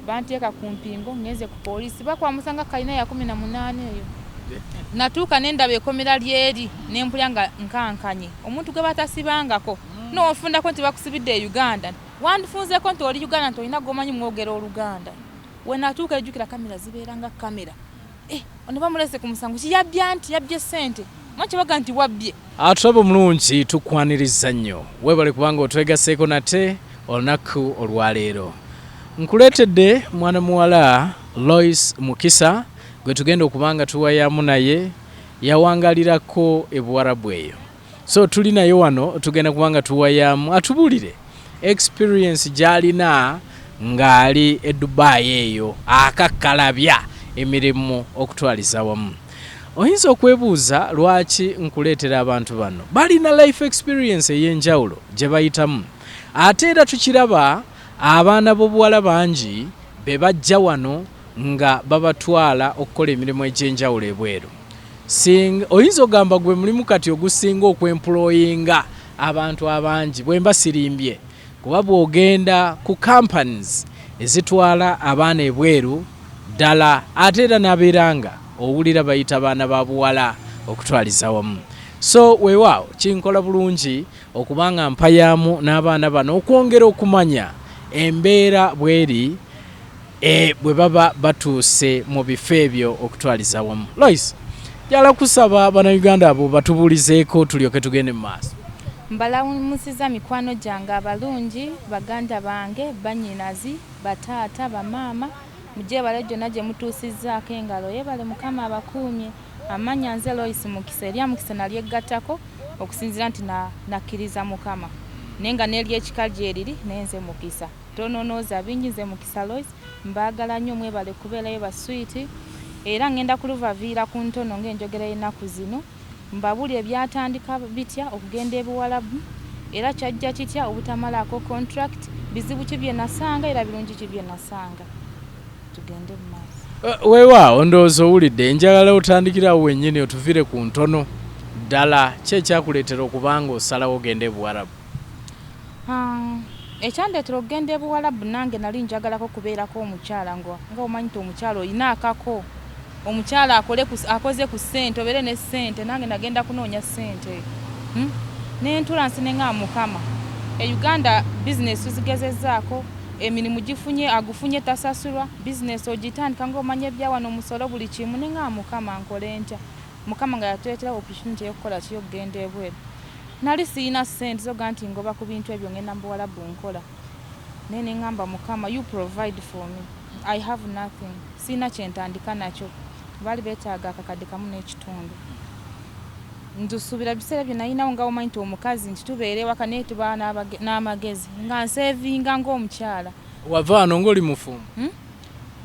Banteeka ku mpingo, ngenze ku poliisi, bakwamusa nga kalina ya 18 eyo. Natuuka ne ndaba ekomera lyeri, ne mpulira nga nkankanye. Omuntu gwe batasibangako, n'ofundako nti bakusibidde e Uganda, wandifunzeeko nti oli Uganda, nti olina gwomanyi mwogera Oluganda. We natuuka, ejjukira kamera zibeera nga kamera. Ono bamulese ku musango ki? Yabbye, nti yabbye ssente. Manyi baga nti wabbye. Atulaba omulungi, tukwaniriza nnyo, weebale kubanga otwegaseeko nate olunaku olwaleero. Nkuleetedde mwana muwala Lois Mukisa gwe tugenda okuba nga tuwayamu naye. Yawangalirako e Buwarabu eyo, so tuli naye wano, tugenda kuba nga tuwayamu atubuulire experience gy'alina ng'ali e Dubai eyo akakkalabya emirimu okutwaliza wamu. Oyinza okwebuuza lwaki nkuleetera abantu bano. Balina life experience ey'enjawulo gye bayitamu, ate era tukiraba abaana b'obuwala bangi be bajja wano nga babatwala okukola emirimu egy'enjawulo ebweru. Oyinza okugamba gwe mulimu kati ogusinga okwemployinga abantu abangi, bwe mba sirimbye, kuba bw'ogenda ku companies ezitwala abaana ebweru ddala, ate era n'abeera nga owulira bayita baana ba buwala okutwaliza wamu. So weewaawo kinkola bulungi okuba nga mpayaamu n'abaana bano okwongera okumanya embeera bw'eri bwe baba batuuse mu bifo ebyo okutwaliza wamu. Lois, njagala kusaba Bannayuganda abo batubuulizeeko tulyoke tugende mu maaso. Mbalamusiza mikwano gyange abalungi, baganda bange, bannyinazi, bataata, bamaama, mugyebale gyonna gye mutuusizzaako engalo. Yeebale Mukama abakuumye. Amannya nze Lois Mukisa, erya Mukisa nalyegattako okusinziira nti nakkiriza Mukama, naye nga n'eryekika gyeriri, naye nze Mukisa. Tononooza bingi, nze Mukisa Lois, mbaagala nnyo, mwebale kubeerayo baswiti. Era ngenda kuluvaviira ku ntono ng'enjogera y'ennaku zino, mbabuulire byatandika bitya okugenda e Buwalabu, era kyajja kitya obutamalaako contract, bizibu ki bye nasanga era birungi ki bye nasanga. Tugende mu maaso. Weewaawo ndowooza owulidde, njagala otandikire awo wennyini otuviire ku ntono ddala. Ki ekyakuleetera okuba nga osalawo ogende e Buwarabu? Ekyandeetera okugenda e Buwalabu, nange nali njagalako kubeerako omukyala nga omanyi nti omukyala olina akako, omukyala akole akoze ku ssente, obeere ne ssente. Nange nagenda kunoonya ssente, Nentula nsi ne ngamba Mukama, e Uganda bizinesi tuzigezezzaako, emirimu gifunye, agufunye tasasulwa, bizinesi ogitandika ng'omanya ebyawano, omusolo, buli kimu. Ne ngamba Mukama, nkole ntya? Mukama nga yatuleetera opportunity ey'okukola ki? Okugenda ebweru. Nali siyina ssente zoga nti ngoba ku bintu ebyo ngenda mu Buwalabu nkola, naye ne ngamba Mukama, you provide for me, I have nothing, siyina kyentandika nakyo. Baali beetaaga 1,500. Ntusuubira biseera bye nalinawo, nga omanyi nti omukazi nti tubeera ewaka naye tuba n'amagezi, nga nsevinga ng'omukyala. Wava wano ng'oli mufumbo?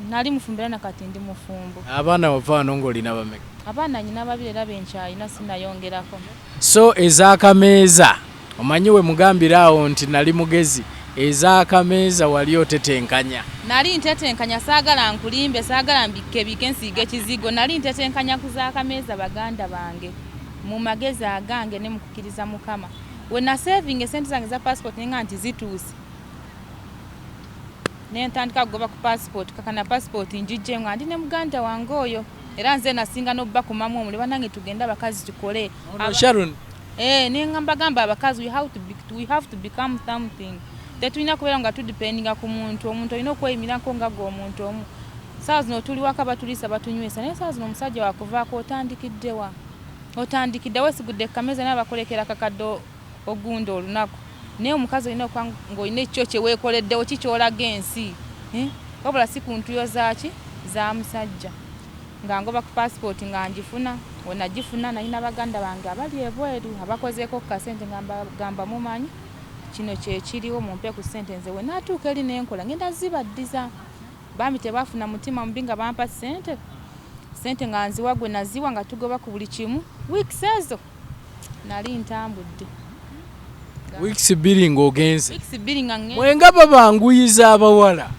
Nali mufumbo era nakati ndi mufumbo. Abaana wava wano ng'olina bameka? Abaana nyina babiri era benkyalina, sinayongerako. So ez'akameeza, omanyi we mugambira awo nti nali mugezi, ez'akameeza wali otetenkanya? Nali ntetenkanya, saagala nkulimbe, saagala mbikkebike nsiige kizigo. Nali ntetenkanya ku z'akameeza, baganda bange, mu magezi agange ne mu kukkiriza Mukama. We nasevinga esente zange za passport, nenga nti zituuse, nentandika kugoba ku passport. Kakana passport njijje nga ndi ne muganda wange oyo, era nze nasinga n'obbakumamu omuli, banange tugende abakazi tukole. Sharon. Nengamba gamba abakazi, we have to become something. Tetulina kubeera nga tudependinga ku muntu. Omuntu olina okweyimirako nga gwe omuntu omu. Saawa zino tuli waka, batuliisa, batunywesa, naye saawa zino omusajja wakuvaako, otandikiddewa? Otandikidde wesigudde kukameza, naye bakulekera kakadde ogunda olunaku. Naye omukazi olina okuba ng'olina ekyo kye weekoleddewo, ki ky'olaga ensi, eh? Wabula si ku ntuyo zaaki za musajja. Nga ngoba ku passport nga ngifuna, we nagifuna nalina baganda bange abali ebweru abakozeeko ku kasente, nga mbagamba, mumanyi kino kyekiriwo, mumpe ku ssente, nze we naatuuka eri nenkola ngenda zibaddiza. Bambi tebaafuna mutima mubi nga bampa ssente. Ssente nga nziwa gwe naziwa, nga tugoba ku buli kimu. Weeks ezo nali ntambudde. Weeks 2 ng'ogenze? Weeks 2 nga ŋŋenda. Mwenga babanguyiza abawala.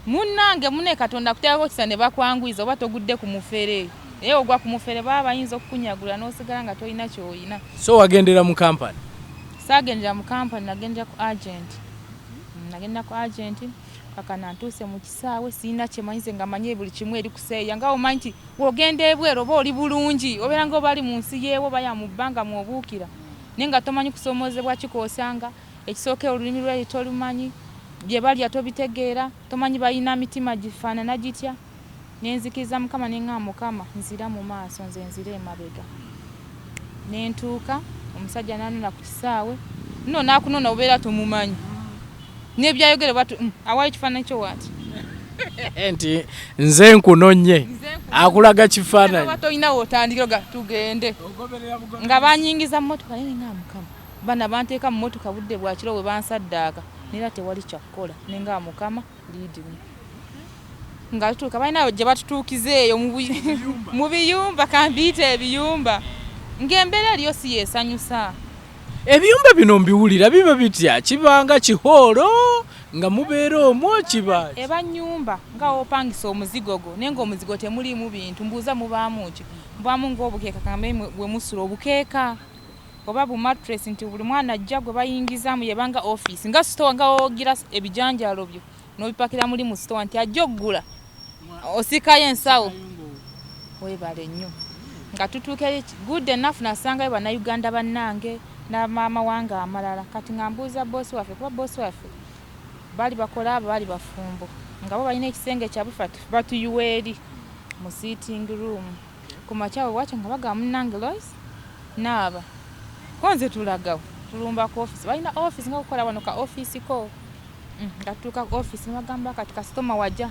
Munnange, mune Katonda kuteekako kisa ne bakwanguyiza oba togudde ku mufere. Naye ogwa ku mufere, baba bayinza okukunyagula n'osigala nga tolina ky'olina. So wagendera mu kampani? Saagendera mu kampani, nagendera ku agent. Nagendera ku agent. Paka nantuuse mu kisaawe, sirina kyemanyi nze, nga manyi buli kimu eri kuseeya, nga omanyi nti wogenda ebweru oba oli bulungi, obeera nga oba ali mu nsi yeewo oba ya mu bbanga mwobuukira, naye nga tomanyi kusomoozebwa kikoosanga. Ekisooka, olulimi lweri tolumanyi, bye balya tobitegeera, tomanyi balina mitima gifaanana gitya. Nenzikiriza Mukama, neŋŋamba, "Mukama, nzira mu maaso, nze nzira emabega." Nentuuka, omusajja nanona ku kisaawe nno, nakunona, obeera tomumanyi nebyayogere batu awayo ekifaananyi kyo waati. Nti nze nkunonye, akulaga kifaananyi. Oba tolina wootandikira, oga tugende, nga banyingiza mu motoka, naye nga Mukama, bana banteeka mu motoka budde bwakiro bwe bansaddaaka, neera tewali kyakukola, nenga Mukama, lead me. Nga tutuuka, balina gye batutuukiza eyo mu biyumba, kambiyite ebiyumba, ng'embeera eriyo si yeesanyusa. Ebiyumba bino mbiwulira, biba bitya? Kibanga kihoolo nga mubeera omwo, kiba? Eba nnyumba nga wopangisa omuzigo gwo, naye ng'omuzigo temuliimu bintu. Mbuuza, mubaamu ki? Mubaamu ng'obukeeka, kambe bwe musula, obukeeka oba bu mattress, nti buli mwana ajja gwe bayingizaamu, yebanga office, nga store, nga wogira ebijanjaalo byo n'obipakira muli mu store, nti ajja oggula osikayo ensawo. Weebale nnyo. Nga tutuuka eri, good enough, nasangayo Bannayuganda bannange n'amawanga amalala. Kati nga mbuuza boosi waffe, kuba boosi waffe baali bakola, abo baali bafumbo, nga bo balina ekisenge kyabwe, ffe batuyiwa eri mu sitting room. Ku makya bwe bwakyo, nga bagamba, "Munnange Lois, naaba ko." Nze tulagawo, tulumba ku office, balina office nga kukola wano ka office ko. Nga tutuuka ku office, ne bagamba, "Kati kasitoma wajja,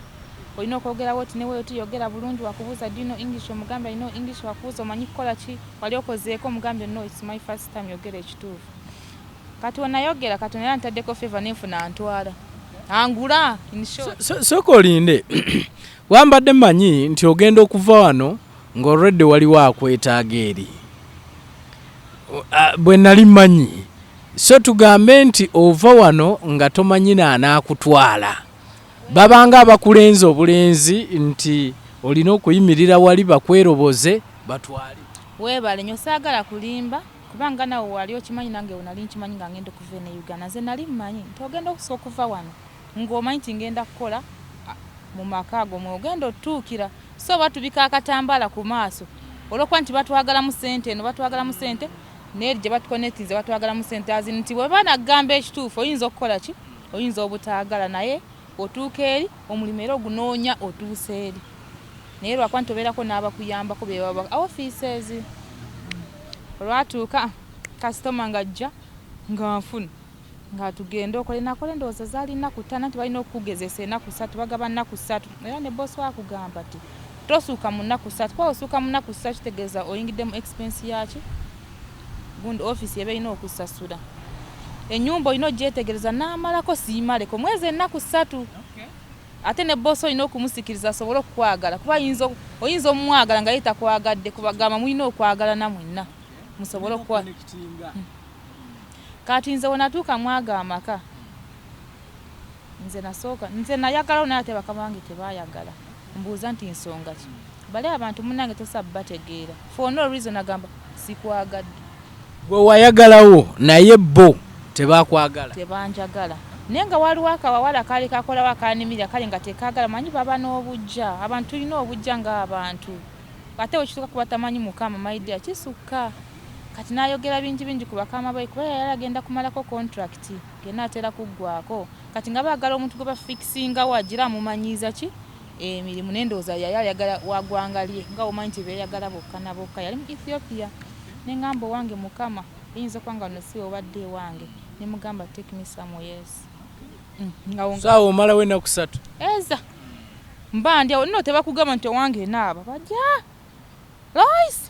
olina okwogerawo oti newe oti, yogera bulungi. Wakubuuza, 'Do you know English?' Omugambe, 'I know English.' Wakubuuza, 'Omanyi kukola ki? Wali okozeeko?' Omugambe, 'No, it's my first time.' Yogera ekituufu." Kati wenayogera, kati naye ntaddeko favor, nenfuna ntwala angula, in short. Sooka olinde, wambadde mmanyi nti ogenda okuva wano ng'olwedde waliwo akwetaaga eri. Ah, bwe nali mmanyi. So tugambe nti ova wano nga tomanyi naanaakutwala, babanga abakulenzi obulenzi nti olina okuyimirira wali bakweroboze batwale? Weebale nnyo. Saagala kulimba, kubanga nawe wali okimanyi, nange nali nkimanyi nga ngenda okuva ene Uganda. Nze nali mmanyi nti ogenda okusooka okuva wano ng'omanyi nti ngenda kukola mu maka ago mwe ogenda otutuukira. So batubika akatambaala ku maaso olwokuba nti batwagalamu ssente eno, batwagalamu ssente neeri gye batukonetinze, batwagalamu ssente azini, nti bwe banagamba ekituufu oyinza okukola ki, oyinza obutaagala, naye otuuka eri omulimu era ogunoonya otuuse eri, naye lwakuba nti obeerako n'abakuyambako bebaba offices. Olwatuuka, kasitoma ng'ajja, nga nfuna nga tugende okole, nakola endowooza zaali nnaku 5, nti balina okukugezesa ennaku 3, bagaba nnaku 3, era ne bosi wakugamba ti tosuuka mu nnaku 3, kuba osuuka mu nnaku 3 kitegeeza oyingidde mu expense yaki gundi, office eba erina okusasula ennyumba, olina ogyetegereza n'amalako siimaleko mwezi ennaku 3. Ate ne bosi olina okumusikiriza asobole okukwagala, kuba oyinza omumwagala nga ye takwagadde, kubagamba mulina okwagalana mwenna musobole okukola. Kati nze wenatuuka mwaga amaka, nze nasooka nze nayagalawo, naye ate bakama bange tebayagala. Mbuuza nti nsonga ki? Bali abantu munange tosaba bategeera, for no reason agamba sikwagadde. Gwe wayagalawo, naye bo tebakwagala? Tebanjagala, naye nga waliwo akawawala kaali kakolawo akanimirya, kale nga tekagala. Manyi baba n'obujja, abantu tulina obujja ng'abantu, ate wekituuka kuba tamanyi Mukama, my dear, kisukka. Kati n'ayogera bingi bingi ku bakama be, kuba yali agenda kumalako contract gena atera kuggwako. Kati nga baagala omuntu gwe bafikisingawo agira amumanyiiza ki emirimu, nendowooza yali ayagala wa ggwanga lye, nga omanyi nti beeyagala bokka na bokka, yali mu Ethiopia. Neŋŋamba, "Owange Mukama, eyinza okuba nga no si obadde ewange." Nemugamba, "Take me somewhere else." Saawa omalawo ennaku 3? Eza mba ndi awo nno, tebakugamba nti owange naaba, bajja, "Lois,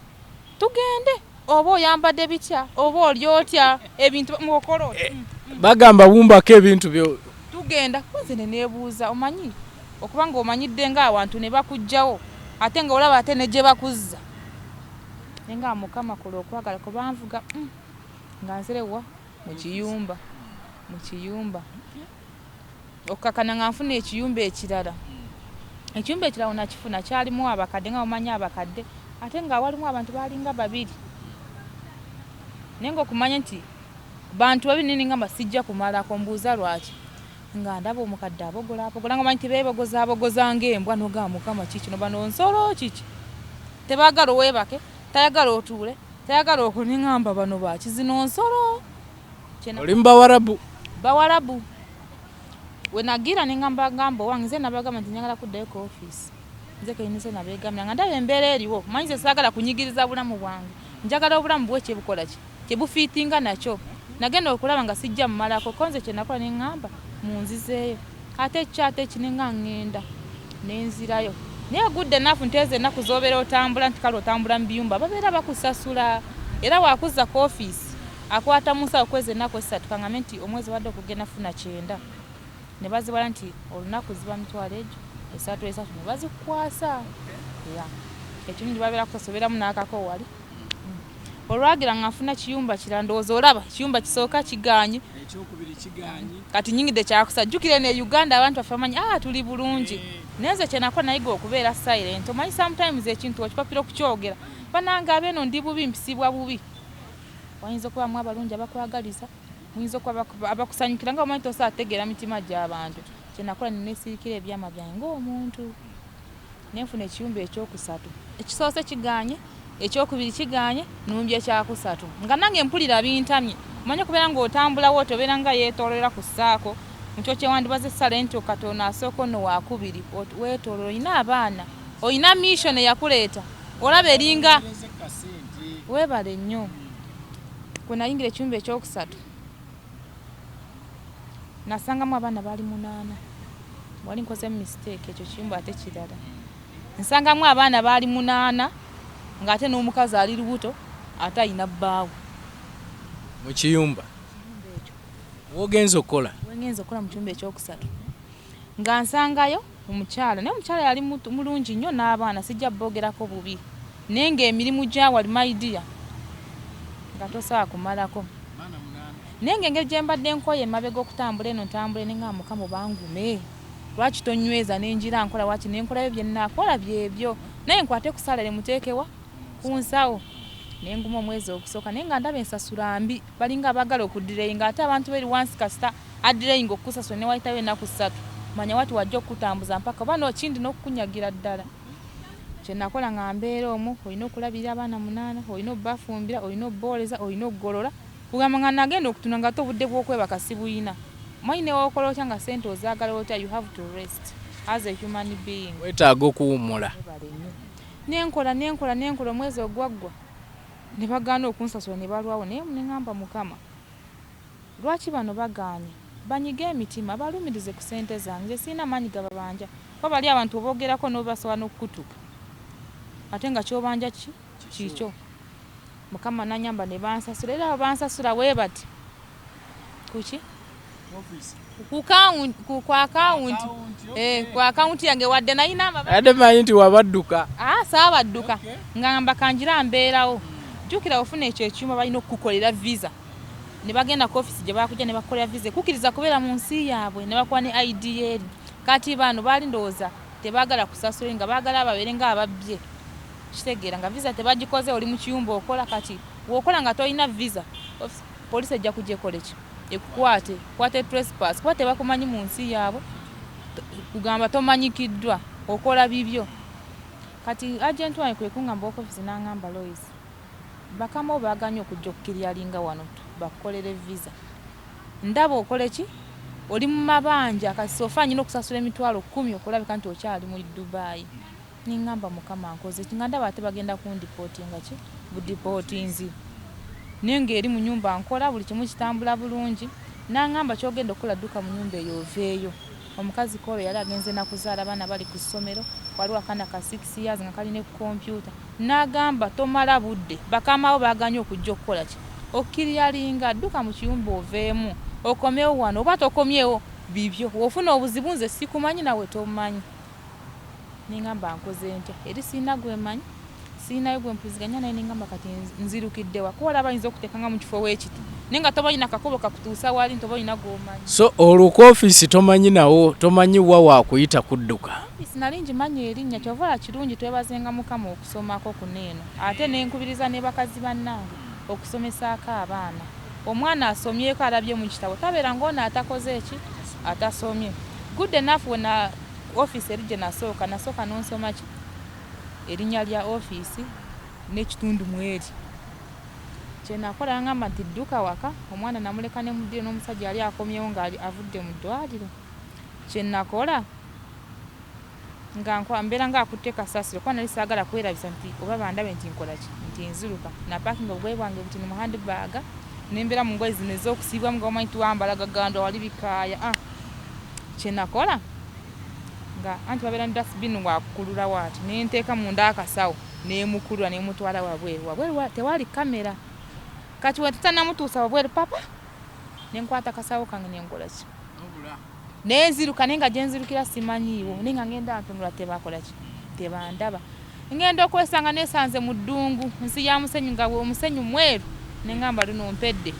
tugende," oba oyambadde bitya, oba oli otya, ebintu muokola oti. Bagamba wumbako ebintu byo. Tugenda. Kunze ne neebuuza, omanyi okuba nga omanyidde ng'awantu ne bakugjawo, ate nga olaba ate ne gye bakuzza, naye nga Mukama kola okwagala kubanvuga nga nzirewa mu kiyumba, mu kiyumba, okukakana nga nfuna ekiyumba ekirala. Ekiyumba ekirala nakifuna kyalimu abakadde, nga omanyi abakadde, ate nga walimu abantu balinga babiri, naye nga okumanya nti bantu babiri, nini, ngamba sijja kumalako. Mbuuza lwaki? Nga ndaba omukadde abogola abogola nga manyi tibebogoza abogoza ng'embwa, nogamba Mukama kikino, bano nsolo kiki, tebaagala oweebake, tayagala otuule, tayagala okuneŋamba, bano bakizino nsolo. Oli mubawarabu? Bawarabu. Wenagira nengamba gamba owange, nze nabagamba nti njagala kuddayo ku ofiisi. Nze kenyinize nabeegambira nga ndaba embeera eriwo, manyi nze saagala kunyigiriza bulamu bwange, njagala obulamu bwe kyebukola ki kyebufiitinga nakyo. Nagenda okulaba nga sijja mumalako ko, nze kyenakola neŋŋamba munzizeeyo, ate ki ate ki, nenga ŋŋenda nenzirayo. Naye good enough nti ezo ennaku z'obeera otambula nti kale otambula mu biyumba, babeera bakusasula, era wakuzza ku ofiisi akwata mu nsawo kwezi ennaku 3, kaŋŋambe nti omwezi obadde okugenda funa 90, ne bazibala nti olunaku ziba mitwalo egyo esatu esatu, ne bazikukwasa. Ya, ekirungi babeera kusasobeeramu n'akako wali. Olwagira nga nfuna kiyumba kira, ndowooza olaba kiyumba kisooka kiganye, kati nyingidde kyakusa. Jjukire ne Uganda abantu baffe bamanyi, ah, tuli bulungi. Naye nze kyenakola nayiga okubeera silent. Omanyi sometimes ekintu okipapira okukyogera, banange abeeno ndi bubi, mpisibwa bubi. Wayinza okubamu abalungi abakwagaliza, muyinza okuba abakusanyukira, nga omanyi tosobola kutegeera mitima gy'abantu. Kyenakola neneesirikira ebyama byange ng'omuntu, nenfuna ekiyumba ekyokusatu. Ekisoose kiganye, ekyokubiri kiganye, numbye ekyakusatu nga nange mpulira bintamye. Omanyi okubeera ng'otambulawo oti obeera nga yeetoololera ku ssaako mukyo kyewandibaza essala nti katono asooka ono wakubiri, weetoolola, olina abaana, olina mission eyakuleeta, olaba eringa weebale nnyo. Kwe nayingira ekiyumba ekyokusatu nasangamu abaana baali 8. Wali nkozemu mistake, ekyo kiyumba ate kirala. Nsangamu abaana baali 8, ng'ate n'omukazi ali lubuto, ate ayina bbaawe. Mu kiyumba wogenza okukola? Wengenza okukola mu kiyumba ekyokusatu nga nsangayo omukyala, naye omukyala yali mulungi nnyo n'abaana, sijja boogerako bubi, naye ng'emirimu gyawali, my dear, nga tosobola kumalako. Naye ng'engeri gye mbadde nkoye emabega okutambula eno ntambule, ne nga Mukama obangume, lwaki tonyweza nenjira nkola waki nenkolayo bye nnaakola byebyo, naye nkwate ku salary muteekewa ku nsawo. Nenguma omwezi ogusooka, naye nga ndaba ensasula mbi, balinga abaagala okudireyinga, ate abantu beri wansi kasita adireyinga okukusasula ne wayitayo ennaku 3, manya wati wajja okukutambuza mpaka oba nokindi n'okukunyagira ddala. Kyenakola nga mbeera omwo, olina okulabirira abaana 8, olina obbafumbira, olina obbooleza, olina okugolola, kugamba nga nagenda okutuna nga ate obudde bw'okwebaka sibuyina. Omanyi newokola otya nga sente ozaagala otya, you have to rest as a human being. Wetaaga okuwummula. Webale nnyo. Nenkola nenkola nenkola, omwezi ogwaggwa ne bagaana okunsasula, ne balwawo. Naye neŋŋamba Mukama, lwaki bano bagaanye? Banyiga emitima, balumirize ku sente zange, nze sirina maanyi gababanja, kuba bali abantu oboogerako nobasobola n'okukutuka, ate nga kyobanja ki kikyo. Mukama nanyamba ne bansasula, era abo bansasula bwe bati kuki ku akawunti yange, wadde nayina. Ate manyi nti wabadduka. Ah, saabadduka, nga mbakangira mbeerawo. Jjukira ofuna ekyo ekyuma, balina okukukolera visa, ne bagenda ku ofisi gye bakujja ne bakukolera visa ekukkiriza kubeera mu nsi yaabwe, ne bakuwa ne ID eri. Kati bano baali ndowooza tebaagala kusasula, nga baagala babeere nga ababbye. Kitegeera nga visa tebagikoze, oli mu kiyumba okola. Kati bw'okola nga tolina visa, poliisi ejja kujja ekole ki? Ekukwate, kwate trespass, kuba tebakumanyi mu nsi yaabwe, kugamba tomanyikiddwa, okola bibyo. Kati agent wange kwe kungamba office, n'angamba, "Lois, bakama bo baaganye okujja okukiryalinga wano bakukolere visa, ndaba okole ki, oli mu mabanja, kati so far nyina okusasula 100,000 okulabika nti okyali mu Dubai." Niŋŋamba Mukama nkoze ki, nga ndaba ate bagenda kundipootinga ki budipootinzi, naye ng'eri mu nyumba nkola, buli kimu kitambula bulungi. N'aŋŋamba, "Kyogenda okukola, dduka mu nyumba eyo oveeyo." Omukazi koolo yali agenze nakuzaala, abaana bali ku ssomero, waliwo akaana ka 6 years nga kalina kompyuta. N'agamba, "Tomala budde, bakama bo baaganye okujja okukola ki okkiryalinga, dduka mu kiyumba oveemu, okomewo wano, oba tokomyewo bibyo, wofuna obuzibu nze sikumanyi nawe tomanyi." Neŋŋamba nkoze ntya? Eri sirina gwemanyi, sirinayo gwe mpuliziganya naye. Neŋŋamba kati nzirukidde wa? Kuba olaba ayinza okuteekanga mu kifo weekiti, naye nga toba olina kakubo kakutuusa wali nti oba olina gwomanyi. So olwo ku ofiisi tomanyi nawo, tomanyi wa wakuyita kudduka? Ofiisi nali ngimanyi erinnya. Kyova ola kirungi twebazenga Mukama okusomako kuno eno, ate nenkubiriza ne bakazi bannange okusomesaako abaana. Omwana asomyeko, alabye mu kitabo, tabeera ng'ono atakoze eki. Atasomye. Good enough, wena office eri gye nasooka, nasooka nonsoma ki erinnya lya ofiisi n'ekitundu mweri. Kyenakola, ngamba nti dduka waka, omwana namuleka ne muddiro n'omusajja yali akomyewo nga avudde mu ddwaliro. Kyenakola nga mbeera nga akutte kasasiro, kuba nali saagala kwerabisa nti oba bandabe nti nkola ki, nti nziruka. Napakinga obugoye bwange buti mu handbag, nembeera mu ngoye zino ez'okusiibwamu, nga omanyi tiwambala gagandwa wali bikaaya. Ah, kyenakola nga anti babeera ne dustbin wakukulula waati, nenteeka munda akasawo, nemukulula nemutwala wabweru. Wabweru tewali kamera. Kati wetutanamutuusa wabweru, papa, nenkwata akasawo kange nenkola ki, nenziruka. Naye nga gyenzirukira simanyiiwo, naye nga ngenda ntunula tebakola ki, tebandaba. Ngenda okwesanga nesanze mu ddungu, nsi ya musenyu, nga omusenyu mweru, neŋŋamba luno mpedde.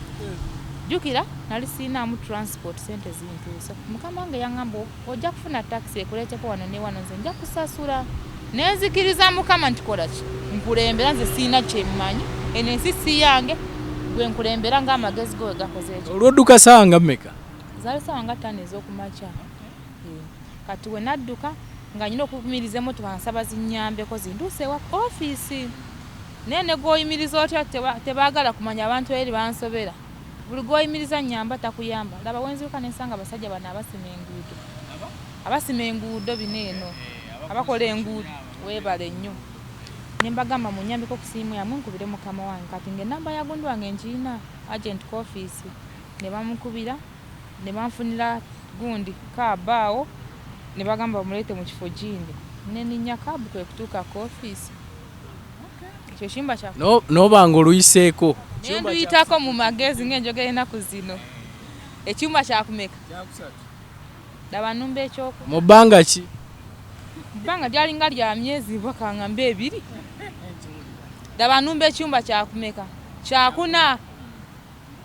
Jjukira nali siinaamu transport, sente zintuusa. Mukama wange yaŋŋamba, ojja kufuna takisi ekuleeteko wano ne wano, nze nja kusasula. Nenzikiriza Mukama nti kola ki, nkulembera, nze siina kyemmanyi, eno ensi si yange, gwe nkulembera ng'amagezi go we gakoze ekyo. Olwodduka saawa nga mmeka? Zaali saawa nga 5 ez'okumakya. Kati we nadduka nga nyina okuyimiriza emmotoka, nsaba zinnyambeko zintuuse ewa ofiisi, naye ne gw'oyimiriza otya tebaagala kumanya. Abantu eri bansobera, buli gw'oyimiriza nnyamba takuyamba. Laba wenziruka nensanga abasajja bano abasima enguudo, abasima enguudo bino eno, abakola enguudo, weebale nnyo. Ne mbagamba, munnyambeko ku simu yammwe nkubire mukama wange. Kati ng'ennamba ya gundi wange ngiina, agent ku ofiisi, ne bamukubira ne banfunira gundi cab awo, ne bagamba bamuleete mu kifo gindi, neninnya cab kwe kutuuka ku ofiisi. Ekyo ekiyumba kya N'oba nga oluyiseeko. Nenduyitako mu magezi ng'enjogera ennaku zino. Ekyumba kyakumeka? Laba numba ekyoku Mu bbanga ki? Bbanga lyalinga lya myezi bakaŋŋamba 2. Laba numba ekyumba kyakumeka? Kyakuna.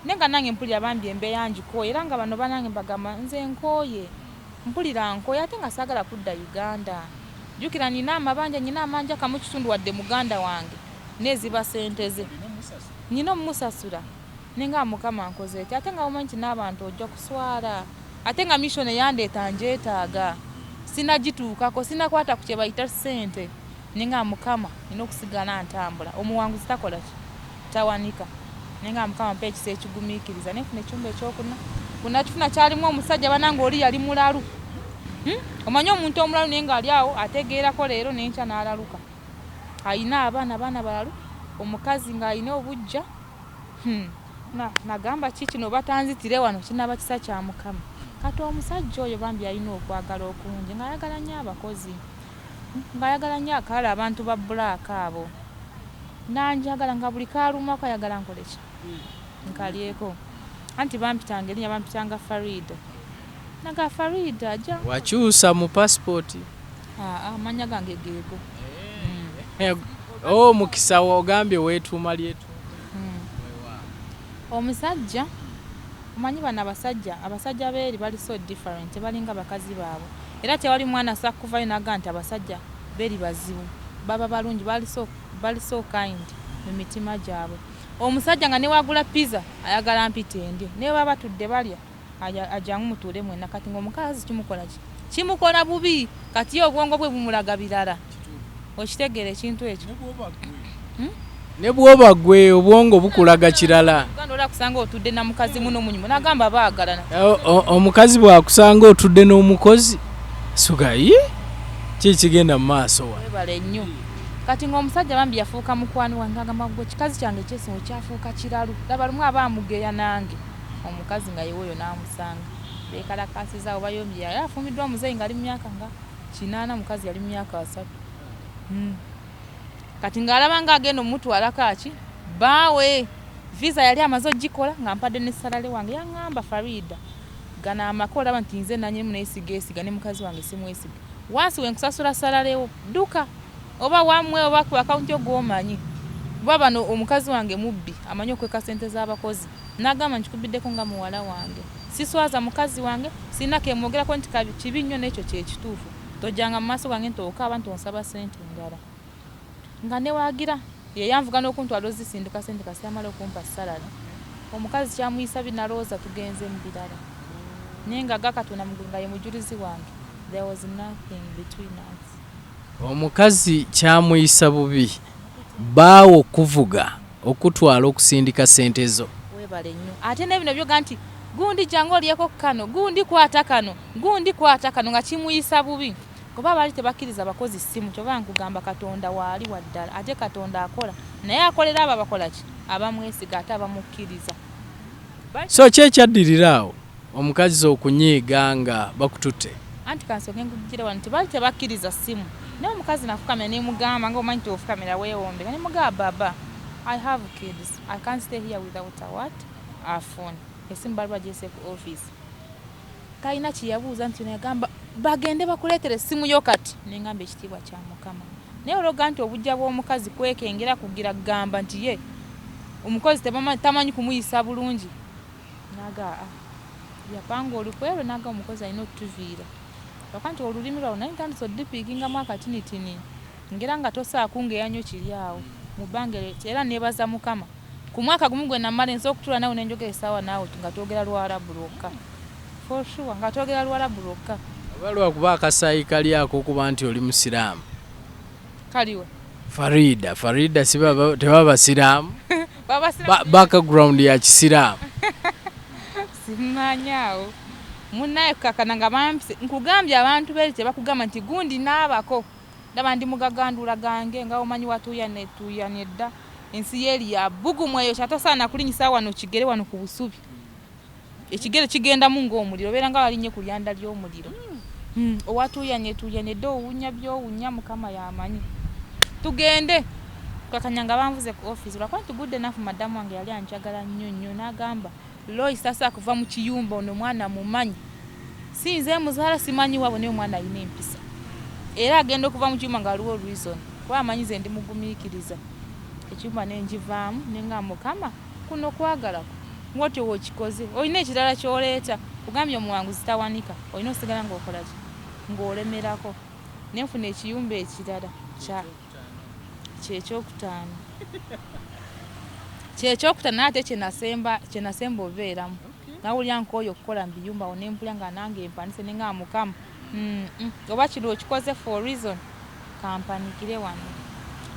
Naye nga nange mpulira bambi embeera ngikooye, era nga bano banange mbagamba nze nkooye, mpulira nkooye, ate nga saagala kudda Uganda. Jjukira nina amabanja, nina amanja kamu kitundu wadde muganda wange neziba sente ze nina omumusasula. Naye nga Mukama nkoze eti, ate nga omanyi nti n'abantu ojja kuswala, ate nga mission eyandeeta njeetaaga, sinagituukako, sinakwata ku kye bayita ssente. Naye nga Mukama nina okusigala ntambula, omuwanguzi takola ki, tawanika. Naye nga Mukama mpa ekisa ekigumiikiriza, nenfuna ekyumba ekyokuna. Kunakifuna kyalimu omusajja, banange, oli yali mulalu. Omanyi omuntu omulalu naye ng'ali awo ategeerako leero n'enkya n'alaluka, ayina abaana, abaana balalu, omukazi ng'alina obujja. Nagamba ki kino batanzitire wano, kinaba kisa kya Mukama. Kati omusajja oyo bambi alina okwagala okungi, ng'ayagala nnyo abakozi, ng'ayagala nnyo akala abantu ba black abo. Nanjagala nga buli kalumako ayagala nkole ki, nkalyeko. Anti bampitanga erinnya, bampitanga Farida. Naga Farida ajja. Wakyusa mu passport? Amannya gange geego. Oh, Mukisa ogambye weetuuma lyetu. Omusajja omanyi bano abasajja, abasajja beeri bali so different, tebalinga bakazi baabwe. Era tewali mwana sa kuvayo naga nti abasajja beeri bazibu, baba balungi, bali so kind mu mitima gyabwe. Omusajja nga newagula pizza ayagala mpita endye, naye baba batudde balya, ajangu mutuule mwenna. Kati ngaomukazi kimukola ki, kimukola bubi. Kati ye obwongo bwe bumulaga birala, okitegeera ekintu ekyo? Ne bw'oba gwe obwongo bukulaga kirala. Uganda olaba kusanga otudde na mukazi muno munyumu nagamba baagalana. Omukazi bw'akusanga otudde n'omukozi, sugayi ki kigenda mu maaso wa? Webale nnyo. Kati ng'omusajja bambi yafuuka mukwano wange, agamba gwe kikazi kyange kyesingo kyafuuka kiralu. Laba lumu aba amugeya nange omukazi nga yeweeyo n'amusanga beekalakaasizaawo bayombye. Yali afumbiddwa omuzeeyi ng'ali mu myaka nga 80, mukazi yali mu myaka 30. Kati ng'alaba ng'agenda omutwalako aki baawe, visa yali amaze ogikola nga mpadde ne salary wange. Yaŋŋamba, Farida, gano amaka olaba nti nze nanyinimu, naye sigeesiga, ne mukazi wange simwesiga. Wansi we nkusasula salary wo, dduka oba wammwe oba ku akawunti yo gw'omanyi, kuba bano omukazi wange mubbi, amanyi okweka sente z'abakozi. N'agamba nkikubiddeko nga muwala wange, siswaza mukazi wange, sirina kemwogerako nti kibi nnyo, n'ekyo kyekituufu. Tojjanga mu maaso gange nti okaaba nti onsaba sente endala. Nga newagira yeyanvuga n'okuntwala ozisindika sente kasi amala okumpa salary. Omukazi kyamuyisa binalowooza tugenze mu birala. Naye nga ga Katonda mugulu nga ye mujulizi wange, there was nothing between us. Omukazi kyamuyisa bubi bbaawo okukuvuga okukutwala okusindika ssente zo. Webale nnyo. Ate nebino byoga nti gundi jangu olyeko kukano, gundi kwata kano, gundi kwata kano nga kimuyisa bubi. Kuba baali tebakkiriza bakozi ssimu kyova nkugamba Katonda waali waddala ate Katonda akola naye akolera abo abakola ki? Abamwesiga ate abamukkiriza. So ki ekyaddirira awo omukazi okunyiiga nga bakututte? Anti kansooke nkuggyire wano nti baali tebakkiriza ssimu naye omukazi nafukamira nemugamba nga omanyi nti ofukamira weewombeka nemugamba baba I have kids I can't stay here without a what? A phone. Essimu baali bagyese ku office. Talina kyeyabuuza nti yagamba bagende bakuleetere essimu yo kati nengamba ekitiibwa kya Mukama. Naye olwoga nti obujja bw'omukazi kwekengera kugira gamba nti ye omukozi tamanyi kumuyisa bulungi naga ah, yapanga olukwe lwe naga omukozi alina otuviira lwaka nti olulimi lwawe naye ntandise odipiikingamu akatinitini ngera nga tosaa kungeya nnyo kiri awo mu bbanga era nebaza Mukama ku mwaka gumu gwe namala nsobola okutuula naawe nenjogera essaawa naawe nga twogera Luwarabu lwokka for sure nga twogera Luwarabu lwokka. Oba lwakuba akasaayi kali akokuba nti oli musiraamu. Kaliwa? Farida, Farida si tebaba basiraamu? Background ya kisiraamu. Simanyi awo. Munnaye kukakana nga bampise nkugambye abantu beri tebakugamba nti gundi naabako. Ndaba ndi mugagandula gange nga omanyi watuuyana tuuyanye dda ensi yeeri ya bbugumu eyo kyatosaana kulinyisa wano kigere wano ku busubi ekigere kigendamu ng'omuliro obeera nga walinnye ku lyanda ly'omuliro hmm, owatuuyanye tuuyanye dda owunya by'owunya mukama yamanyi tugende kakanya nga banvuze ku office lwakuba nti good enough madamu wange yali anjagala nnyo nnyo n'agamba Lois tasobola kuva mu kiyumba ono omwana mumanyi si nze muzaala simanyi waabwe naye omwana alina empisa era agenda okuva mu kiyumba nga waliwo reason kuba amanyi nze ndi mugumiikiriza ekiyumba ne ngivaamu ne nga mukama kuno kwagalako ng'otyo w'okikoze olina ekirala ky'oleeta kugambye omuwanguzi tawanika olina osigala ng'okola ki ng'olemerako ne nfuna ekiyumba ekirala kya kyekyokutaano kyekyokutaano naye ate kyenasemba kyenasemba obeeramu nawulira nkooye okukola mu biyumba awo nempulira nga nange mpanise ne nga mukama mm, mm. oba kino okikoze for reason kampanikire wano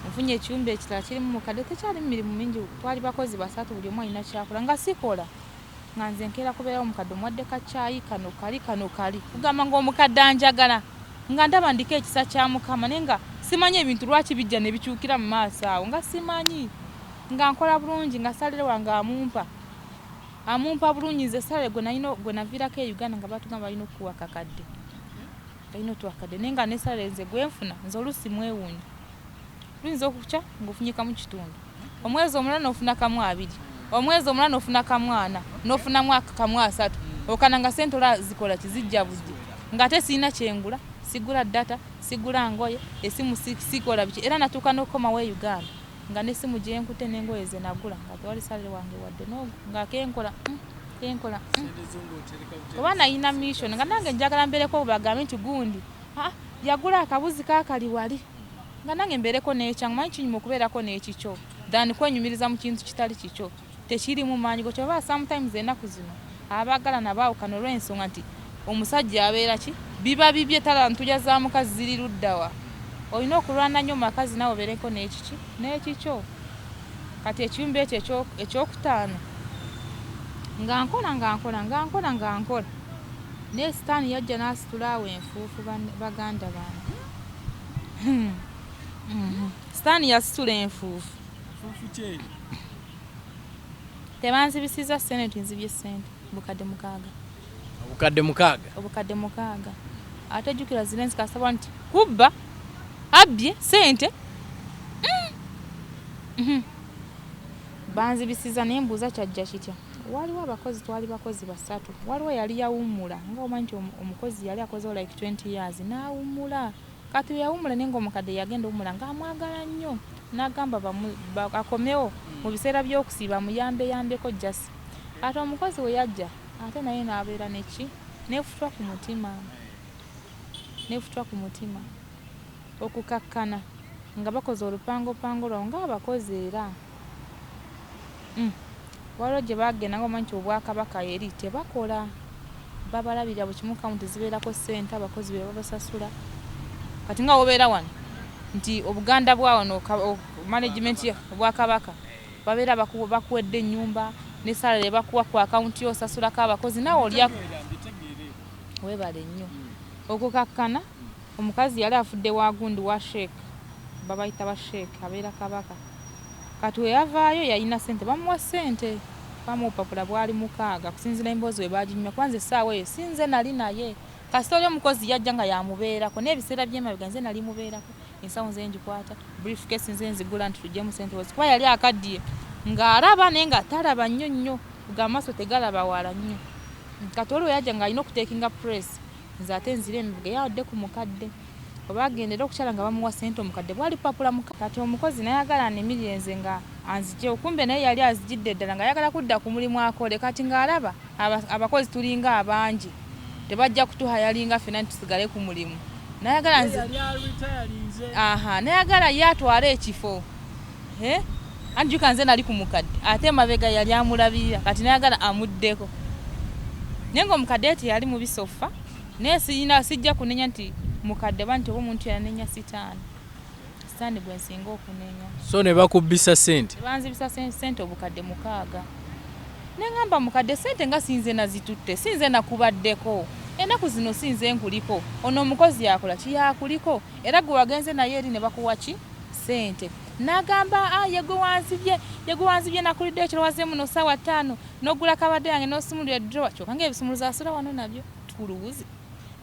nfunye ekiyumba ekirala kirimu mukadde tekyalimu mirimu mingi twali bakozi basatu buli omu alina kyakola nga sikola nga nze nkeera kubeerawo omukadde omuwadde ka caayi kano kali kano kali kugamba ng'omukadde anjagala nga ndaba ndiko ekisa kya mukama naye nga simanyi ebintu lwaki bijja ne bikyukira mu maaso awo nga simanyi nga nkola bulungi nga salire wange amumpa amumpa bulungi nze salire gwe nalina gwe naviirako e Uganda nga batugamba balina okukuwa kakadde balina otuwa kakadde naye nga ne salire nze gwenfuna nze oluusi mwewuunya luyinza okukya ng'ofunye kamu kitundu omwezi omulala n'ofuna kamu abiri omwezi omulala n'ofuna kamu ana n'ofunamu kamu asatu okana nga sente ola zikola kizijja bujja ng'ate sirina kyengula sigula data sigula ngoye esimu sikola biki era natuuka n'okukomawo e Uganda nga n'essimu gye nkutte n'engoye ze nagula nga tewali salire wange wadde n'ogu nga kenkola mm, kenkola mm. Oba nalina mission nga nange njagala mbeereko bagambe nti gundi ah, yagula akabuzi kaakali wali nga nange mbeereko n'ekyange manyi kinyuma okubeerako n'ekikyo than kwenyumiriza mu kintu kitali kikyo tekirimu maanyi go kyova sometimes ennaku zino abaagalana baawukana olw'ensonga nti omusajja abeera ki biba bibye tala ntuja za mukazi ziri luddawa olina okulwana nnyo mu bakazi nawe obeereko n'ekiki n'ekikyo kati ekiyumba ekyo ekyokutaano nga nkola nga nkola nga nkola nga nkola naye sitaani yajja n'asitula awo enfuufu baganda bange Sitaani yasitula enfuufu. Tebanzibisiza ssente nti nzibye ssente bukadde mukaaga. Obukadde mukaaga? Obukadde mukaaga. Ate jjukira zino ensi kasaba nti kubba abbye ssente. Mm. Mm-hmm. Banzibisiza naye mbuuza kyajja kitya. Waliwo abakozi twali bakozi basatu. Waliwo yali yawummula nga omanyi nti omukozi yali akozewo like 20 years n'awummula. Kati bwe yawummula naye ng'omukadde yagenda owummula ng'amwagala nnyo n'agamba akomewo mu biseera by'okusiiba amuyambeyambeko just. Kati omukozi we yajja ate naye n'abeera ne ki n'efutwa ku mutima n'efutwa ku mutima okukakkana nga bakoze olupangopango lwabwe ng'abakozi era. Mm. Waliwo gye baagenda nga omanyi nti obwakabaka eri tebakola. Babalabirira buli kimu, kawunti zibeerako ssente, abakozi be babasasula. Kati nga wobeera wano nti Obuganda bwa wano, management Obwakabaka, babeera bakuwedde ennyumba ne salary bakuwa ku akawunti yo, osasulako abakozi, naawe olya. Weebale nnyo. Okukakkana omukazi yali afudde wa gundi wa sheek, babayita ba sheek, abeera kabaka. Kati we yavaayo yalina ssente, bamuwa ssente, bamuwa obupapula bwali 6 kusinziira emboozi we baginyumya, kuba nze essaawa eyo si nze nali naye. Kasita oli omukozi yajja nga yamubeerako, n'ebiseera by'emabega nze nali mubeerako, ensawo nze ngikwata, briefcase nze nzigula nti tuggyemu ssente wezi, kuba yali akaddiye ng'alaba naye nga talaba nnyo nnyo, ng'amaaso tegalaba wala nnyo. Kati oli we yajja ng'alina okuteekinga press, nze ate nzire emabega yawadde ku mukadde oba agendera okukyala nga bamuwa ssente, omukadde bwali bupapula muka. Kati omukozi nayagala animirire nze nga anzigyewo, kumbe naye yali azigidde ddala ng'ayagala kudda ku mulimu akole. Kati ng'alaba abakozi tulinga abangi, tebajja kutuhayalinga ffenna nti tusigale ku mulimu. Nayagala nze aha, nayagala ye atwale ekifo. Anjuka nze nali ku mukadde ate emabega yali amulabirira, kati nayagala amuddeko, naye ng'omukadde teyali mubi sofa, naye sirina sijja kunenya nti mukadde oba nti oba omuntu yanenya sitaani, sitaani gwe nsinga okunenya. So ne bakubbisa ssente? Banzibisa ssente obukadde 6. Neŋŋamba mukadde, ssente nga sinze nazitutte, sinze nakubaddeko ennaku zino, sinze nkuliko, ono omukozi yakola ki, yakuliko, era gwe wagenze naye eri ne bakuwa ki ssente. N'agamba, a ye gwe wanzibye, ye gwe wanzibye, nakulidde ekiro, wazze muno ssaawa 5 n'oggula kabadde yange n'osumulula edrowa, kyokka ng'ebisumuluzo asula wano nabyo ku luwuzi.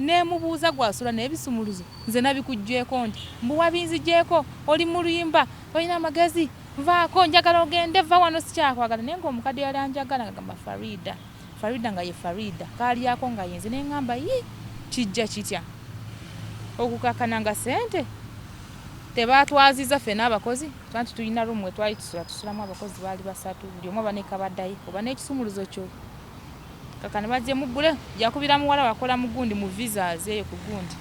Nemubuuza, gwasula n'ebisumuluzo, nze nabikuggyeeko nti mbu wabinzigyeko, oli mulimba, olina amagezi, nvaako, njagala ogende, va wano, sikyakwagala. Naye ng'omukadde yali anjagala, nga gamba Farida, Farida, nga ye Farida kaalyako nga yenze. Neŋŋamba, yi kijja kitya okukakana nga ssente tebatwaziza ffena abakozi, anti tulina room we twali tusula, tusulamu abakozi baali basatu, buli omu aba ne kabaddaye oba n'ekisumuluzo kyo. Kakana bajje muggule, yakubira muwala wakola mu gundi mu visas eyo ku gundi.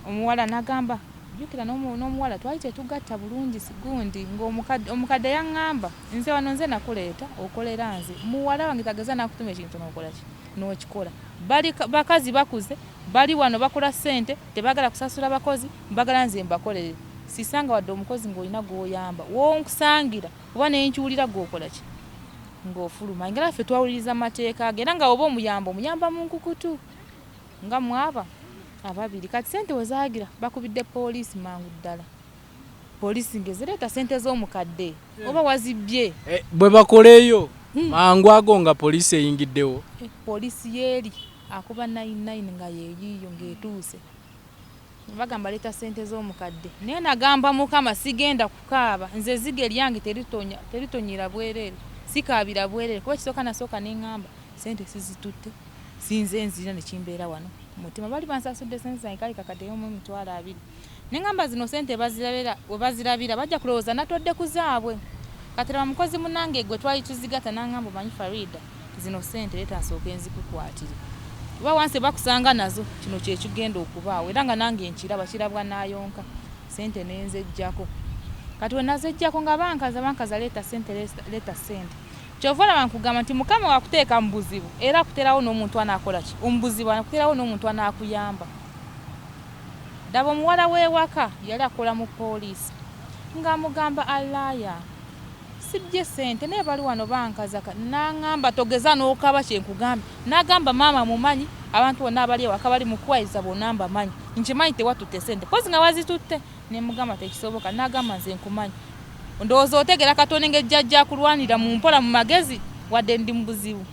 Omuwala n'agamba, jjukira n'omuwala twali tetugatta bulungi gundi, ng'omukadde yaŋŋamba, nze wano nze nakuleeta okolera nze, muwala wange tageza nakutuma ekintu n'okola ki n'okikola. Bali bakazi bakuze bali wano bakola ssente, tebaagala kusasula bakozi, mbagala nze mbakolere. Sisanga wadde omukozi ng'olina gw'oyamba wonkusangira oba nenkiwulira gw'okola ki ng'ofuluma. Engera ffe twawuliriza amateeka ge, era nga oba omuyamba omuyamba mu nkukutu nga mwaba ababiri. Kati ssente we zaagira bakubidde poliisi mangu ddala, poliisi ng'ezireeta ssente z'omukadde oba wazibbye. Bwe bakoleeyo mangu ago nga poliisi eyingiddewo. Poliisi yeeri akuba 99 nga yeeyiiyo ng'etuuse, bagamba leeta ssente z'omukadde. Naye nagamba Mukama, sigenda kukaaba nze, ezziga eryange teritonyera bwereere, sikaabira bwereere, kuba kisooka nasooka neŋŋamba ssente sizitutte, sinze nzirina, nekimbeera wano mutima. Bali bansasudde ssente zange, kali kakadde yomu 20,000. Neŋŋamba zino ssente we bazirabira bajja kulowooza natodde ku zaabwe. Kati laba mukozi munange gwe twali tuzigata n'aŋŋamba, omanyi Farida, zino ssente leeta nsooke nzikukwatire, oba wansi bakusanga nazo, kino kyekigenda okubaawo. Era nga nange nkiraba kirabwa naayonka ssente nenzejjako. Kati we nazejjako nga bankaza bankaza, leeta ssente, leeta ssente. Kyova olaba nkugamba nti Mukama wakuteeka mu buzibu, era akuterawo n'omuntu anaakola ki omu buzibu, akuterawo n'omuntu anaakuyamba. Ddaba omuwala w'ewaka yali akola mu poliisi, ng'amugamba, allaaya sibye ssente, naye bali wano bankaza. N'aŋŋamba, togeza n'okaba, kyenkugambye. N'agamba, maama mumanyi, abantu bonna abali ewaka bali mukuwayiriza bonna mbamanyi, nkimanyi tewatutte ssente, kozi nga wazitutte. Nemugamba tekisoboka. N'agamba, nze nkumanyi, ndowooza otegera Katonda engeri gyajja akulwanira mu mpola mu magezi, wadde ndi mu buzibu.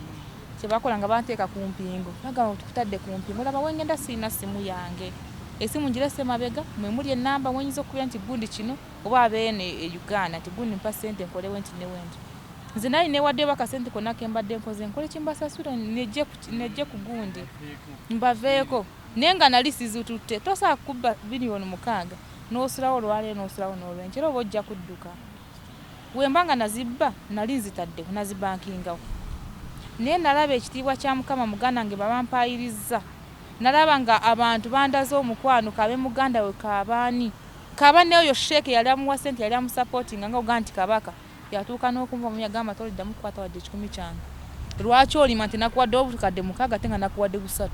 Kyebakola nga banteeka ku mpingo, bagamba tukutadde ku mpingo, laba wengenda sirina simu yange, esimu ngirese mabega, mwe muli enamba mwenyinza okukubira nti gundi kino, oba abeene e Uganda nti gundi mpa ssente nkolewe nti newendi. Nze nali newaddeyo bakasente konna kembadde nkoze, nkole kimbasasula nejje ku gundi mbaveeko, naye nga nali sizitutte. Tosobola kukubba 6 biliyoni n'osulawo olwaleero n'osulawo n'olwenkya, era oba ojja kudduka. Wemba nga nazibba nali nzitaddewo nazibankingawo, naye nalaba ekitiibwa kya Mukama. Muganda nge babampayirizza, nalaba nga abantu bandaze omukwano, kabe muganda we, kabaani, kaba neoyo sheeke yali amuwa sente, yali amusapootinga nga ogaa nti kabaka yatuuka n'okunva mu, yagamba toliddamu kukwata wadde 100 kyange. Lwaki olima nti nakuwadde obukadde 6 ate nga nakuwadde 3?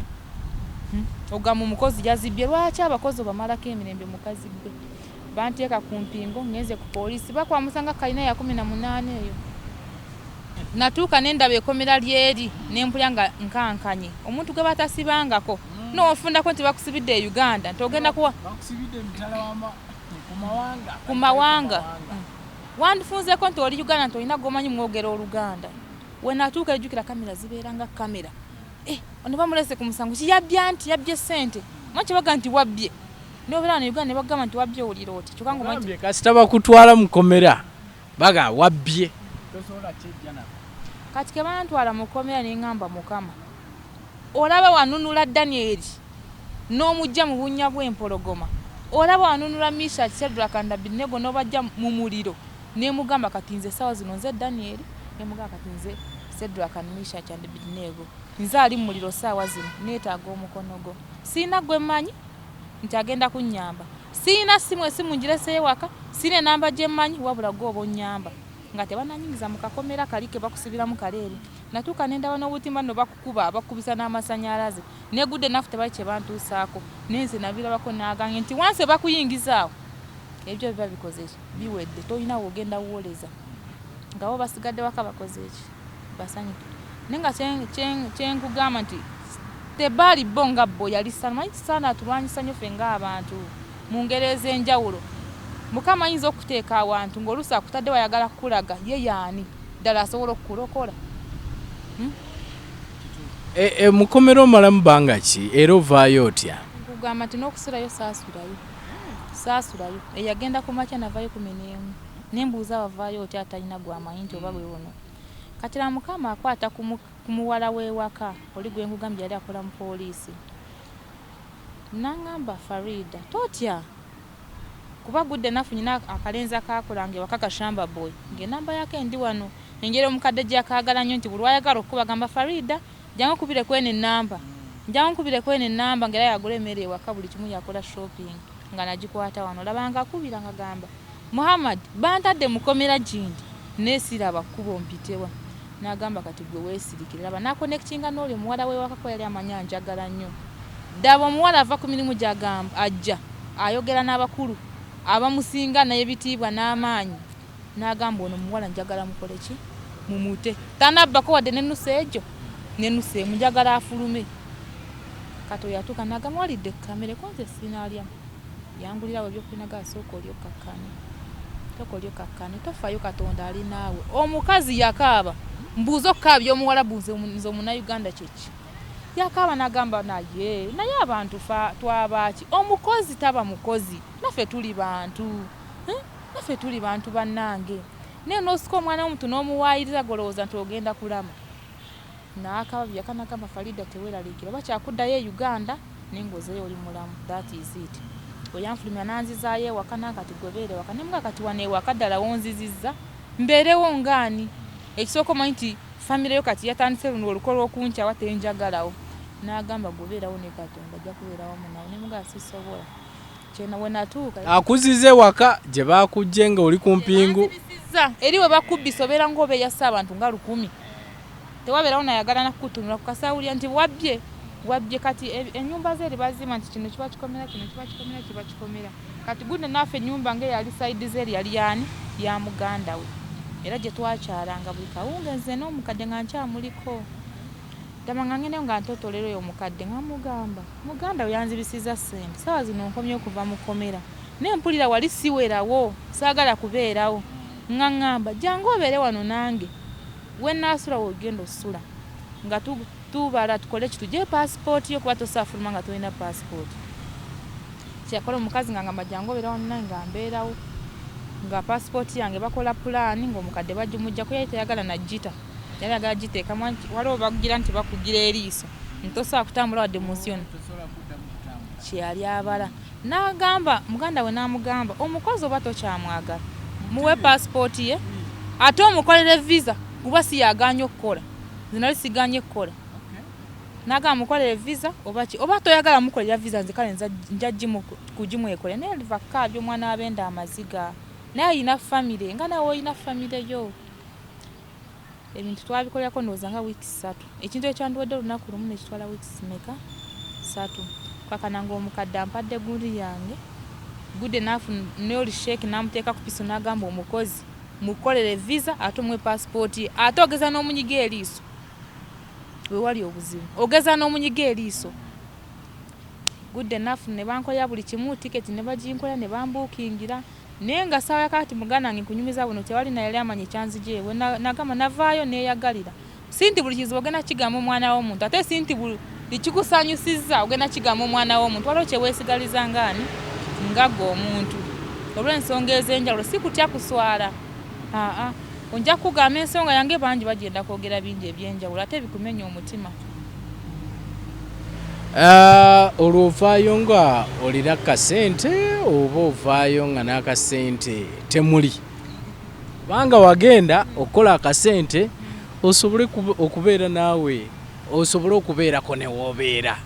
Ogamba omukozi yazibye. Lwaki abakozi obamalako emirembe mukazi gwe? Banteeka ku mpingo, ngenze ku poliisi, bakwamusanga kalina ya 18 eyo. Natuuka ne ndaba ekomera lyeri ne mpulira nga nkankanye. Omuntu gwe batasibangako n'ofundako nti bakusibidde e Uganda nti ogenda kuwa bakusibidde emitala ku mawanga, ku mawanga. Wandifunzeeko nti oli Uganda nti olina gwomanyi mwogera Oluganda. We natuuka ejjukira kamera zibeera nga kamera. Ono bamulese ku musango ki yabbye nti yabbye ssente. Manyi kyebaga nti wabbye. N'obeera wano Uganda ne bagamba nti wabbye owulira oti. Kyokka ng'omanyi kasita bakutwala mu kkomera baga wabbye. Tosobola kyejja nako. Kati ke bantwala mu kkomera ne ŋŋamba Mukama. Olaba wanunula Daniel n'omujja mu bunnya bw'empologoma. Olaba wanunula Meshach, Shadrach and Abednego n'obajja mu muliro. Ne mugamba kati nze essaawa zino nze Daniel, ne mugamba kati nze Shadrach and Meshach and Abednego. Nze ali mu muliro ssaawa zino neetaaga omukono gwo. Sirina gwe mmanyi nti agenda kunnyamba. Sirina ssimu, essimu ngireseeyo waka, sirina ennamba gye mmanyi wabula gwe oba onnyamba. Nga tebananyingiza mu kakomera kali ke bakusibiramu kaleeri. Natuuka ne ndaba n'obutimba nno bakukuba, bakukubisa n'amasannyalaze. Negudde naffe tebali kye bantuusaako. Naye nze nabirabako n'agange nti wansi bakuyingiza awo. Ebyo biba bikoze ki? Biwedde. Tolina w'ogenda wooleza. Nga bo basigadde waka bakoze ki? Basanyuke. Naye nga kye nkugamba nti tebaali bo nga bo yali Sitaani. Omanyi Sitaani atulwanyisa nnyo ffe ng'abantu mu ngeri ez'enjawulo. Mukama ayinza okukuteeka awantu ng'oluusi akutaddewo ayagala kukulaga ye y'ani ddala asobola okukulokola. Mukomera omalamu bbanga ki era ovaayo otya? Nkugamba nti n'okusulayo saasulayo. Saasulayo. Eyagenda ku makya navaayo 11. Ne mbuuza wavaayo otya atalina gw'amanyi nti oba bwe buno. Kati la Mukama akwata ku muwala w'ewaka oli gwe nkugambye yali akola mu poliisi. N'aŋŋamba Farida totya kuba gudde naffe nyina akalenzi akaakolanga ewaka kashamba boy ng'ennamba yako endi wano engeri omukadde gye yakaagala nnyo nti buli lw'ayagala okukuba agamba Farida jangu nkubire ku eno ennamba, jangu nkubire ku eno ennamba ng'era y'agula emmere ewaka buli kimu y'akola shopping nga nagikwata wano olaba ng'akubira ng'agamba Muhammad bantadde mu kkomera gindi naye siraba kkubo mpitewa. N'agamba kati gwe weesirikire laba n'akonectinga n'oli omuwala w'ewaka kuba yali amanyi anjagala nnyo. Ddaba omuwala ava ku mirimu gye agamba ajja ayogera n'abakulu abamusinga n'ebitiibwa n'amaanyi n'agamba ono omuwala njagala mukole ki? Mumute. Tanabbako wadde n'ennusu egyo n'ennusu emu njagala afulume. Kati oyo atuuka n'agamba walidde kamere ko nze sinalya. Yangulirawo ebyokulya n'agamba sooka olye okkakkane. Sooka olye okkakkane tofaayo Katonda ali naawe. Omukazi yakaaba mbuuza okukaabya Omuwarabu nze Omunnayuganda kye ki? Yakaaba n'agamba naye naye abantu twabaaki? Omukozi taba mukozi naffe tuli bantu. Naffe tuli bantu bannange. Naye n'osika omwana w'omuntu n'omuwaayiriza gw'olowooza nti ogenda kulama. N'akaaba bye yakaaba n'agamba Farida teweeraliikira oba kyakuddayo e Uganda naye ng'ozeeyo oli mulamu that is it. Oyanfulumya n'anzizaayo ewaka n'akati gwe beera ewaka ne mugamba kati wano ewaka ddala w'onzizizza mbeerewo ng'ani? Ekisooka omanyi nti famire yo kati yatandise luno olukwe lw'okunkyawa tenjagalawo. N'agamba gwe beerawo ne Katonda ajja kubeera wamu naawe ne mugamba sisobola. Kyena we natuuka. Akuziza ewaka gye bakuggye ng'oli ku mpingu. Eri we bakubbisa obeera ng'oba eyasse abantu nga 1000. Tewabeerawo nayagala na kukutunula ku kasawulya nti wabbye wabbye kati ennyumba ze eri bazimba nti kino kiba kikomera kino kiba kikomera kiba kikomera kati guno naffe ennyumba ng'eyali sayidi ze eri yali yaani ya muganda we era gye twakyalanga buli kawungeezi nze n'omukadde nga nkyamuliko ddala nga ngendayo nga ntotolera oyo omukadde nga mugamba muganda we yanzibisizza ssente ssaawa zino nkomye okuva mu kkomera naye mpulira wali siwerawo saagala kubeerawo nga ŋŋamba jangu obeere wano nange we nnaasula w'ogenda osula nga tubala tukole ki tugye paasipooti yo kuba tosobola fuluma nga tolina paasipooti. Kyeyakola omukazi nga ngamba jangu obeere wano nange nga mbeerawo nga paasipooti yange bakola pulaani ng'omukadde bagimuggyako yali tayagala nagita yali ayagala giteekamu waliwo bakugira nti bakugira eriiso nti tosobola kutambula wadde mu nsi yonna kyeyali abala n'agamba muganda we n'amugamba omukozi oba tokyamwagala muwe paasipooti ye ate omukolere visa kuba si yagaanye okukola nze nali sigaanye kukola n'agamba mukolere visa oba ki oba toyagala mukolera visa nze kale nja kugimwekolera naye liva kukaabya omwana w'abenda amaziga naye alina famire nga nawe olina famire yo. Ebintu twabikolerako ndowooza nga wiiki 3. Ekintu ekyandiwadde olunaku lumu ne kitwala wiiki meka? 3. Kwakana ng'omukadde ampadde gundi yange. Good enough n'oli sheikh n'amuteeka ku piso n'agamba omukozi mukolere visa ate omuwe passport ye ate ogeza n'omunyiga eriiso. We wali obuzibu. Ogeza n'omunyiga eriiso. Good enough ne bankolera buli kimu tiketi ne baginkolera ne bambuukingira. Naye nga ssaawa ya kaakati muganda wange nkunyumiza buno tewali na yali amanyi ekyanzigyeyo. Bwe nagamba navaayo neeyagalira. Si nti buli kizibu ogenda kukigamba omwana w'omuntu ate si nti buli kikusanyusizza ogenda kukigamba omwana w'omuntu. Waliwo kye weesigaliza ng'ani? Nga ggwe omuntu. Olw'ensonga ez'enjawulo si kutya kuswala. Aa nja kukugamba ensonga yange bangi bagenda kwogera bingi eby'enjawulo ate bikumenya omutima. Olwo ovaayo nga olina kasente oba ovaayo nga n'akasente temuli? Kubanga wagenda okukola akasente osobole okubeera naawe osobole okubeerako ne w'obeera.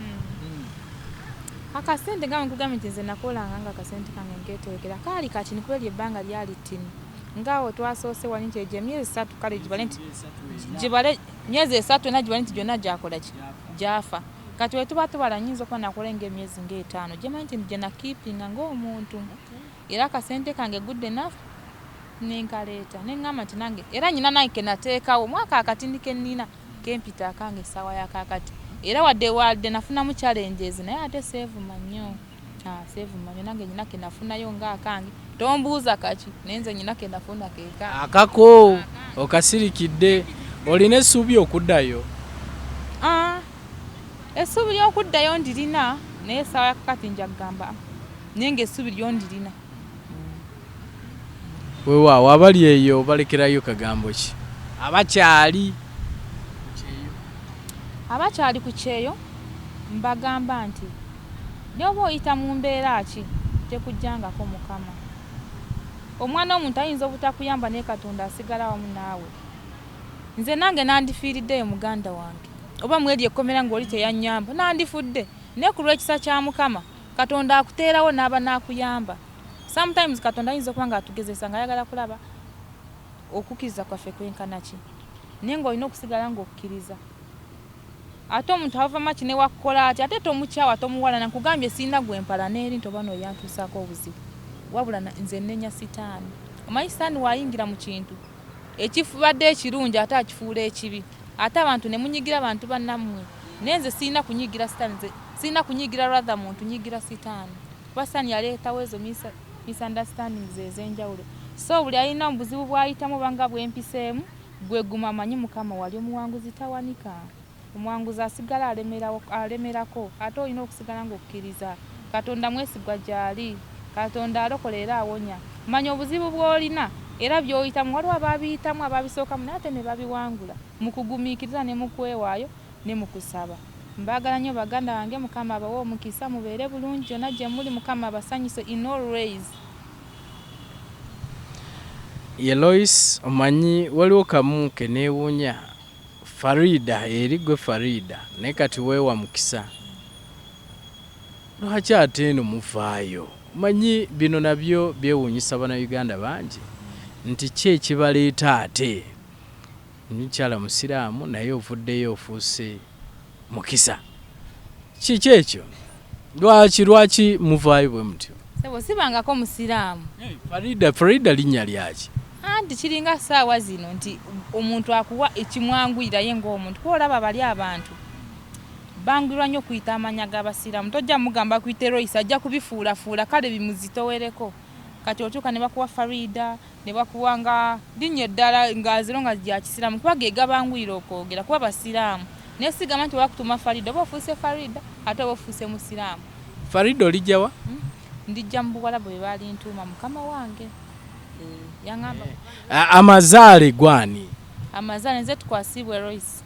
Akasente nga bwe nkugambye nti nze nakolanga nga akasente kange nkeeterekera kaali katini kuba eryo ebbanga lyali ttini. Nga awo twasoose wali nti egyo emyezi 3 kale gibale nti gibale myezi 3 ena gibale nti gyonna gyakola ki? Gyafa. Kati bwe tuba tubala nnyinza okuba nakola ng'emyezi ng'etaano gye mmanyi nti gye nakiipinga ng'omuntu. Era akasente kange good enough ne nkaleeta ne ŋŋamba nti nange era nnyina nange ke nateekawo mwaka akatini ke nnina ke mpita akange essaawa ya kaakati. Era wadde wadde nafunamu challenges naye ate seevuma nnyo. Ah, seevuma nnyo nange nnyina ke nafunayo ng'akange. Tombuuza kaki naye nze nnyina ke nafuna ke kange. Akako okasirikidde olina essuubi okuddayo? Ah, essuubi ly'okuddayo ndirina naye essaawa ya kaakati nja kugamba naye ng'essuubi lyo ndirina. Weewaawo abali eyo obalekerayo kagambo ki? Abakyali ku kyeyo. Abakyali ku kyeyo mbagamba nti ne bw'oba oyita mu mbeera ki tekuggyangako Mukama. Omwana w'omuntu ayinza obutakuyamba naye Katonda asigala wamu naawe. Nze nange nandifiiriddeyo muganda wange oba mw'eryo ekkomera ng'oli teyannyamba nandifudde naye ku lw'ekisa kya Mukama Katonda akuteerawo n'aba n'akuyamba. Sometimes Katonda ayinza okuba ng'atugezesa ng'ayagala kulaba okukkiriza kwaffe kwenkana ki naye ng'olina okusigala ng'okkiriza. Ate omuntu ava maki ne wakukola atya ate tomukyawa tomuwalana nkugambye sirina gwe mpalana eri nti oba n'oyo yantuusaako obuzibu wabula nze nnenya sitaani. Omanyi sitaani w'ayingira mu kintu ekibadde ekirungi ate akifuula ekibi ate abantu ne munyiigira bantu bannammwe naye nze sirina kunyiigira sitaani nze sirina kunyiigira rather muntu nyiigira sitaani kuba sitaani yaleetawo ezo misunderstandings ez'enjawulo so buli alina obuzibu bw'ayitamu oba nga bwe mpiseemu gwe guma manyi Mukama wali omuwanguzi tawanika. Omuwanguzi asigala alemerako ate olina okusigala ng'okkiriza. Katonda mwesigwa gyali. Katonda alokola era awonya. Manya obuzibu bw'olina era by'oyitamu waliwo abaabiyitamu abaabisookamu naye ate ne babiwangula mu kugumiikiriza ne mu kwewaayo ne mu kusaba. Mbaagala nnyo baganda bange Mukama abawe omukisa mubeere bulungi yonna gye muli Mukama abasanyuse in all ways. Ye Lois omanyi waliwo kamu keneewuunya Faridah eri gwe Faridah naye kati weewa mukisa lwaki ate eno muvaayo omanyi bino nabyo byewuunyisa banauganda bangi nti ki ekibaleeta ate mukyala musiraamu naye ovuddeyo ofuuse mukisa kiki ekyo lwaki lwaki muvaayo bwe mutyo? Sebo sibangako musiraamu. Farida Farida linnya lyaki? Anti kiringa ssaawa zino nti omuntu akuwa ekimwanguyira ye ng'omuntu kuba olaba bali abantu banguyirwa nnyo okuyita amanya g'abasiraamu tojja mugamba akuyite Royce ajja kubifuulafuula kale bimuzitowereko kati otuuka ne bakuwa Farida ne bakuwa nga linnya eddala nga ziro nga lya kisiraamu kuba ge gabanguyira okwogera kuba basiraamu naye sigamba nti oba Farida oba ofuuse Farida ate oba ofuuse musiraamu. Farida olijja wa? Ndijja mu Buwalabu bwe baalintuuma mukama wange yaŋŋamba. Amazaale gw'ani? Amazaale nze Tukwasiibwe Royce.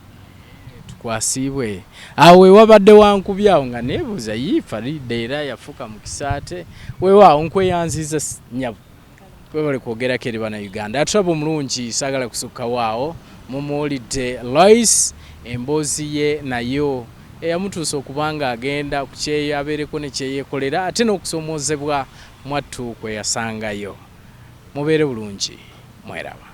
Tukwasiibwe. Awo we wabadde wankubye awo nga neebuuza yii Farida era yafuuka mukisa ate? Weewaawo nkweyanzizza nnyabo. Webale kwogerako eri bannayuganda. Atulaba omulungi saagala kusukkawo awo. Mumuwulidde Lois emboozi ye nayo eyamutuusa okuba nga agenda ku kyeyo abeereko ne kyeyekolera ate n'okusoomoozebwa mwattu kwe yasangayo. Mubeere bulungi mweraba.